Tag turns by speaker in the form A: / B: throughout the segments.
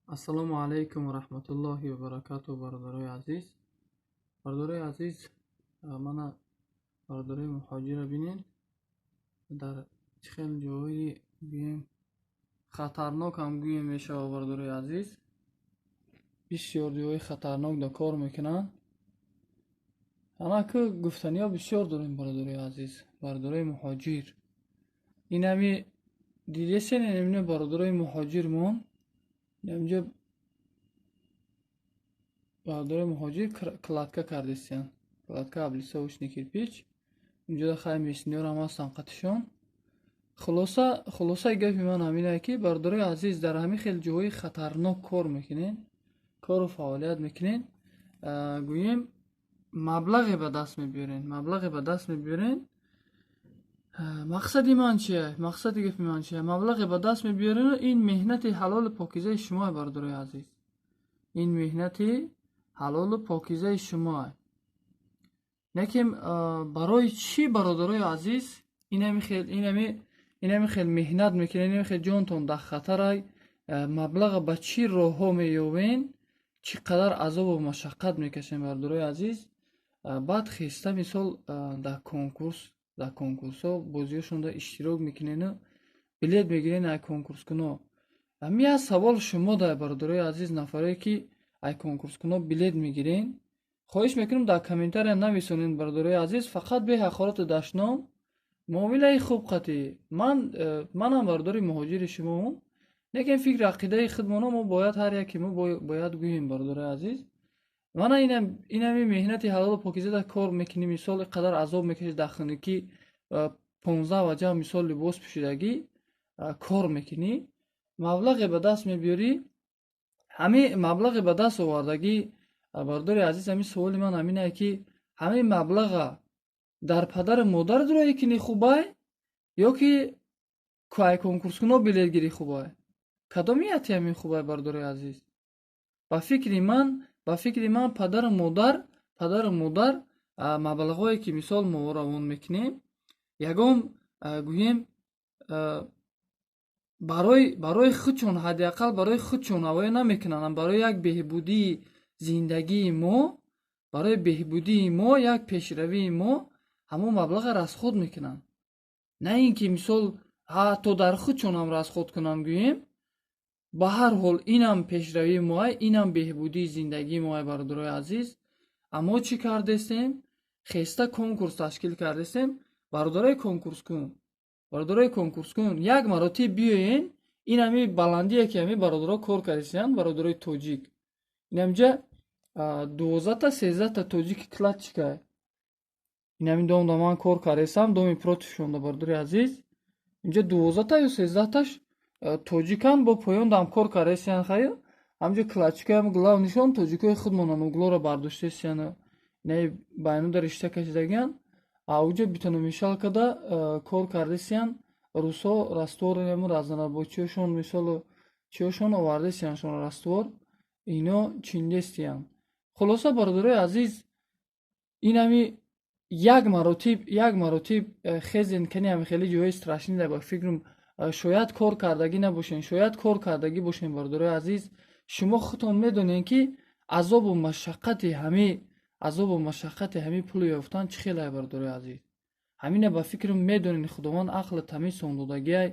A: Ассалому алайкум ва раҳматуллоҳи ва баракатуҳ, бародарои азиз. Бародарои азиз, мана бародарои муҳоҷирро бинед, дар чӣ хел ҷоҳои, гӯем, хатарнок ҳам гӯем мешавад. Бародарои азиз, бисёр ҷоҳои хатарнок да кор мекунанд. Анаку гуфтаниҳо бисёр дорем, бародарои азиз, бародарои муҳоҷир. Инами дидесен, инамино бародарои муҳоҷирмон, инаминҷо бародарои муҳоҷир кладка кардистиянд, кладка облицовочный кирпич. Инҷода хай местныйёрам ҳастанд қатишон. Хулоса, хулосаи гапи ман ҳаминае, ки, бародарои азиз, дар ҳамин хел ҷоҳои хатарнок кор мекунед, кору фаъолият мекунед, гӯем, маблағе ба даст мебиёрен, маблағе ба даст мебиёрен. Мақсади ман чия? Мақсади гапи ман чия? Маблағе ба даст мебиёрену ин меҳнати ҳалолу покизаи шумоа, бародарои азиз, ин меҳнати ҳалолу покизаи шумоа. Лекин барои чӣ, бародарои азиз, инами хел меҳнат мекунед, инами хел ҷонтон дар хатарай, маблаға ба чӣ роҳҳо меёбен, чӣ қадар азобу машаққат мекашем, бародарои азиз, баъд хеста, мисол, дар конкурсҳо, бозиҳошонда иштирок мекунену билет мегирен ай конкурскуно? Ҳами як савол шумо да, бародарои азиз, нафарое ки ай конкурскуно билет мегирен, хоҳиш мекунам, дар комментария нависонед, бародарои азиз, фақат бе ҳақорату дашном, муомилаи хуб қатъӣ. Манам бародари муҳоҷири шумоам, лекин фикри ақидаи худмоно мо бояд, ҳар яке мо бояд гӯем, бародарои азиз. Мана инами меҳнати ҳалолу покизада кор мекунӣ, мисол, ин қадар азоб мекашӣ, дар хунукӣ 15 ваҷа, мисол, либос пӯшидагӣ кор мекунӣ, маблағе ба даст мебиёрӣ. Ҳамин маблағе ба даст овардагӣ, бародари азиз, ҳамин суоли ман ҳаминае, ки ҳамин маблаға дар падару модарат роҳӣ кунӣ хубай ё ки ай конкурскуно билет гирӣ хубай? Кадомияти ҳамин хубай, бародари азиз? Ба фикри ман, падару модар маблағҳое ки, мисол, мо равон мекунем, ягон, гӯем, барои худшон, ҳадди ақал барои худшон ҳавоя намекунанд, барои як беҳбудии зиндагии мо, барои беҳбудии мо, як пешравии мо ҳамон маблаға расход мекунанд, на ин ки, мисол, ҳатто дар худшонам расход кунанд. Гӯем, ба ҳар ҳол инам пешравии моай, инам беҳбудии зиндагии моай, бародарои азиз. Аммо чӣ кардестем? Хеста конкурс ташкил кардестем. Бародарои конкурскун, бародарои конкурскун, як маротиб биёен. Ин ҳами баландие ки ҳами бародаро кор кардестиянд, бародарои тоҷик, инамҷа 12-та, 13-та тоҷики кладчикай. Инами домда ман кор кардестам, доми протившонда, бародари азиз, инҷа 12-та ё 13-таш тоҷикан, бо поёндам кор кардестиян. Хайр, ҳамҷо кладчикаям главныйшон тоҷикои худмонан, углоро бардоштестиян, инаи байнуда ришта кашидагиян. А уҷо бетономешалкада кор кардестиян русо, раствор разнорабочиёшон, мисолу чиёшон овардестияншон, раствор ино чиндестиян. Хулоса, бародарои азиз, инами як маротиб хезен кани ҳами хеле ҷоҳои страшный да, ба фикрам, шояд кор кардагӣ набошен, шояд кор кардагӣ бошен. Бародарои азиз, шумо худтон медонед, ки азобу машаққати ҳами пулу ёфтан чӣ хелае. Бародарои азиз, ҳамина ба фикрам медонед, Худованд ақли тамизсон додагиай.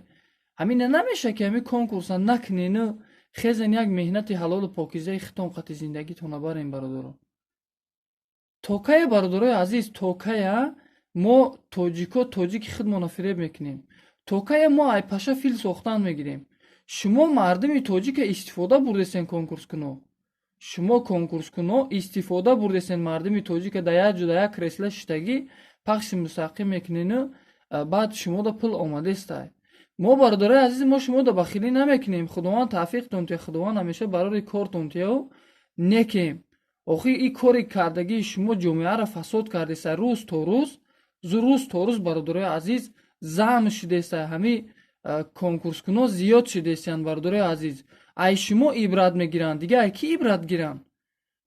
A: Ҳамина намеша, ки ҳами конкурса накунену хезен, як меҳнати ҳалолу покизаи хитон қати зиндагитона барем, бародаро. То кая, бародарои азиз, то кая мо тоҷико тоҷики худмона фиреб мекунем? То кая мо айпаша фил сохтан мегирем? Шумо мардуми тоҷика истифода бурдесен, конкурскуно. Шумо, конкурскуно, истифода бурдесен мардуми тоҷика. Дар як ҷо, дар як кресла шиштагӣ пахши мустақим мекунену баъд шумода пул омадестай. Мо, бародарои азиз, мо шумода бахилӣ намекунем. Худованд тавфиқтон тия, Худованд ҳамеша барори кортон тияу некем. Охир ин кори кардагии шумо ҷомеаро фасод кардеса. Рӯз то рӯз, рӯз то рӯз, бародарои азиз, зам шудеса, ҳами конкурскуно зиёд шудесиянд. Бародарои азиз, ай шумо ибрат мегиранд, дига ай кӣ ибрат гиранд?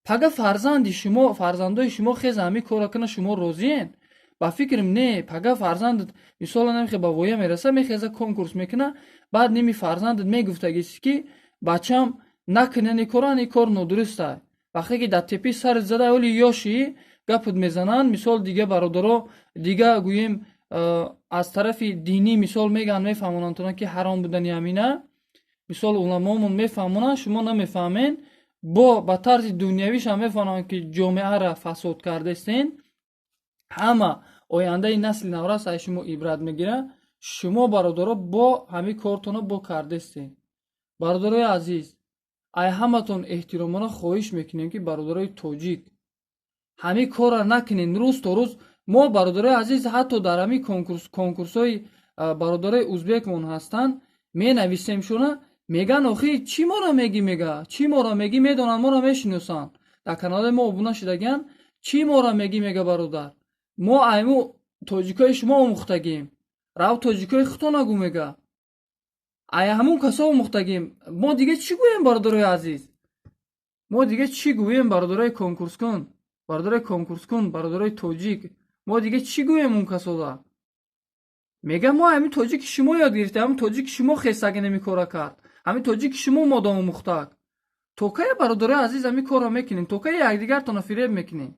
A: Пага фарзанди шумо, фарзандои шумо хеза ҳами кора кунад, шумо розиен? Ба фикрам, не. Пага фарзандат, мисола, намехе ба воя мераса, мехеза, конкурс мекуна, баъд ними фарзандат мегуфтагист, ки бачам. Накунен ин кора, ин кор нодуруст ай. Вақте ки дар тепи сарит зада оли ёшӣ гапут мезананд, мисол дига бародаро, дига гӯем аз тарафи динӣ мисол мегӯянд, мефаҳмонанд тона ки ҳаром будани ҳамина. Мисол уламоомон мефаҳмонанд, шумо намефаҳмен. Бо ба тарзи дунявишам мефаҳмонанд ки ҷомеаро фасод кардастен. Ҳама ояндаи насли наврас аз шумо ибрат мегирад. Шумо бародаро бо ҳамин кортона бо кардастен. Бародарои азиз, ай ҳаматон эҳтиромона хоҳиш мекунем ки бародарои тоҷик ҳамин корро накунен. Рӯз то рӯз мо бародарои азиз ҳатто дар ҳамин конкурсҳои бародарои узбекмон ҳастанд, менависем шуна, меган охи чӣ моро мегӣ, мега чӣ моро мегӣ, медонанд, моро мешиносанд, дар каналҳои мо обуна шудагианд, чӣ моро мегӣ, мега бародар, мо айму тоҷикои шумо омӯхтагием, рав тоҷикои худто нагӯ, мега ай ҳамун касо омӯхтагием. Мо дига чӣ гӯем бародарои азиз? Мо дига чӣ гӯем бародарои конкурскун, бародарои конкурскун, бародарои тоҷик, мо дига чӣ гӯем он касода? Мега мо ҳамин тоҷики шумо ёд гирифтем, ҳамин тоҷики шумо хестагин ҳамин кора кард, ҳамин тоҷики шумо мода омӯхтак. То кая бародарои азиз ҳамин корро мекунем? То кая якдигартонро фиреб мекунем?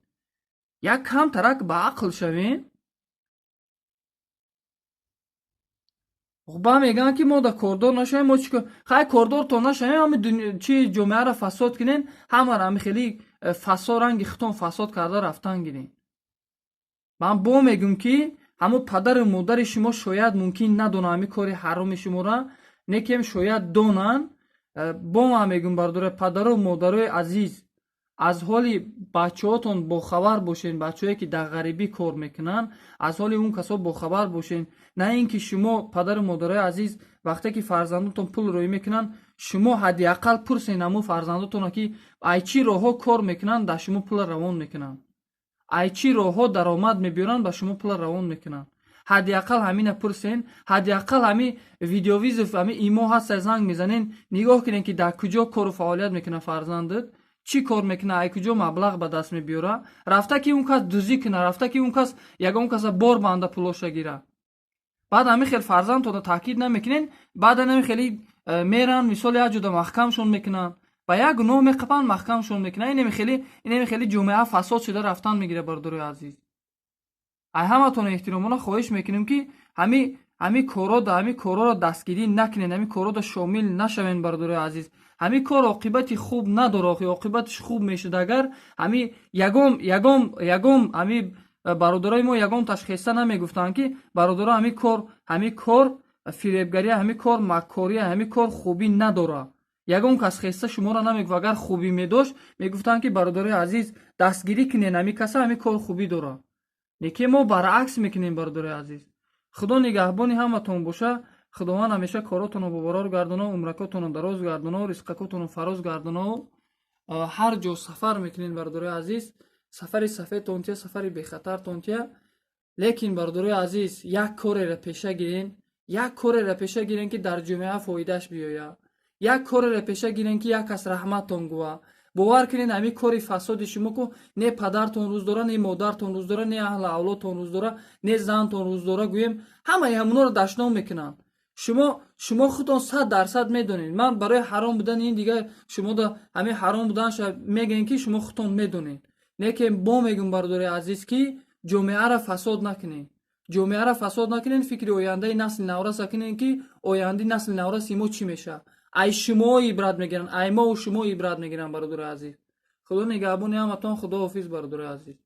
A: Як кам тарак ба ақл шавем. Ба мегӯянд ки мо да кордор нашавем, мо чӣ хай кордортон нашавем, ҳами чи ҷомеаро фасод кунем, ҳамаро ҳами хеле фасод ранги худтон фасод карда рафтан гирем. Ман бо мегӯм ки ҳамун падару модари шумо шояд мумкин надонанд ҳамин кори ҳароми шуморо, некем шояд донанд. Бо ман мегӯм бародарои падару модарои азиз, аз ҳоли бачаҳотон бохабар бошен, бачаҳое ки дар ғарибӣ кор мекунанд, аз ҳоли он касо бохабар бошен. На ин ки шумо падару модарои азиз вақте ки фарзандотон пул рӯй мекунанд, шумо ҳадди ақал пурсен ҳамун фарзандотонро ки ай чӣ роҳҳо кор мекунанд, дар шумо пула равон мекунанд, ай чӣ роҳҳо даромад мебиёранд, ба шумо пула равон мекунанд. Ҳадди ақал ҳамина пурсен, ҳадди ақал ҳами видеовизов, ҳами имо ҳаста, занг мезанен, нигоҳ кунен ки дар куҷо кору фаъолият мекунад фарзандат, чӣ кор мекунад, ай куҷо маблағ ба даст мебиёра. Рафта ки он кас дузӣ кунад, рафта ки он кас ягон каса бор банда пулоша гира. Баъд ҳамин хел фарзандтонро таъкид намекунен, баъд ҳамин хели меран, мисол як ҷода маҳкамшон мекунанд, ба як гуноҳ меқапанд, маҳкамшон мекунанд. Инеми хели ҷомеа фасод шуда рафтан мегирад бародарои азиз. Ай ҳаматон эҳтиромона хоҳиш мекунем ки ҳами корро ҳами корҳоро дастгирӣ накунед, ҳами корҳоро шомил нашавед бародарои азиз. Ҳами кор оқибати хуб надорад, оқибатиш хуб мешуд агар ҳами ягон ягон ягон ҳами бародарои мо ягон ташхиса намегуфтанд ки бародаро ҳами кор фиребгария, ҳами кор маккория, ҳами кор хубӣ надорад. Ягон кас хеста шуморо намегуфт. Агар хубӣ медошт, мегуфтанд ки бародарои азиз дастгирӣ кунед ҳами каса, ҳами кор хубӣ дорад. Неки мо баръакс мекунем бародарои азиз. Худо нигаҳбони ҳаматон боша. Худованд ҳамеша коротонро бобарор гардоно, умракотонро дароз гардоно, ризқакотонро фароз гардоно. Ҳар ҷо сафар мекунед бародарои азиз, сафари сафедтон тия, сафари бехатартон тия. Лекин бародарои азиз, як кореро пеша гирен, як кореро пеша гирен ки дар ҷомеа фоидааш биёяд, як кореро пеша гирен ки як кас раҳматтон гӯва. Бовар кунед ҳамин кори фасоди шумо ку не падартон рӯз дора, не модартон рӯз дора, не аҳлу авлодтон рӯз дора, не зантон рӯз дора. Гӯем ҳамаи ҳамуноро дашном мекунанд. Шумо худтон 100% медонед. Ман барои ҳаром будани ин дигар шумо ҳамин ҳаром буданша мегӯем ки шумо худтон медонед. Лекин бо мегӯм бародари азиз ки ҷомеаро фасод накунед, ҷомеаро фасод накунед, фикри ояндаи насли навраса кунед ки ояндаи насли навраси мо чӣ мешавад. Ай шумо ибрат мегиранд, ай мову шумо ибрат мегиранд бародари азиз. Худо нигаҳбони ҳаматон. Худоҳофиз бародари азиз.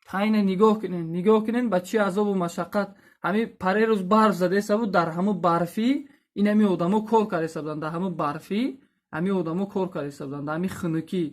A: Тайна нигоҳ кунед, нигоҳ кунед ба чӣ азобу машаққат. Ҳамин парерӯз барф задаеста буд, дар ҳамун барфӣ ин ҳамин одамо кор кардаеста буданд, дар ҳамун барфӣ ҳамин одамо кор кардаеста буданд, дар ҳамин хунукӣ.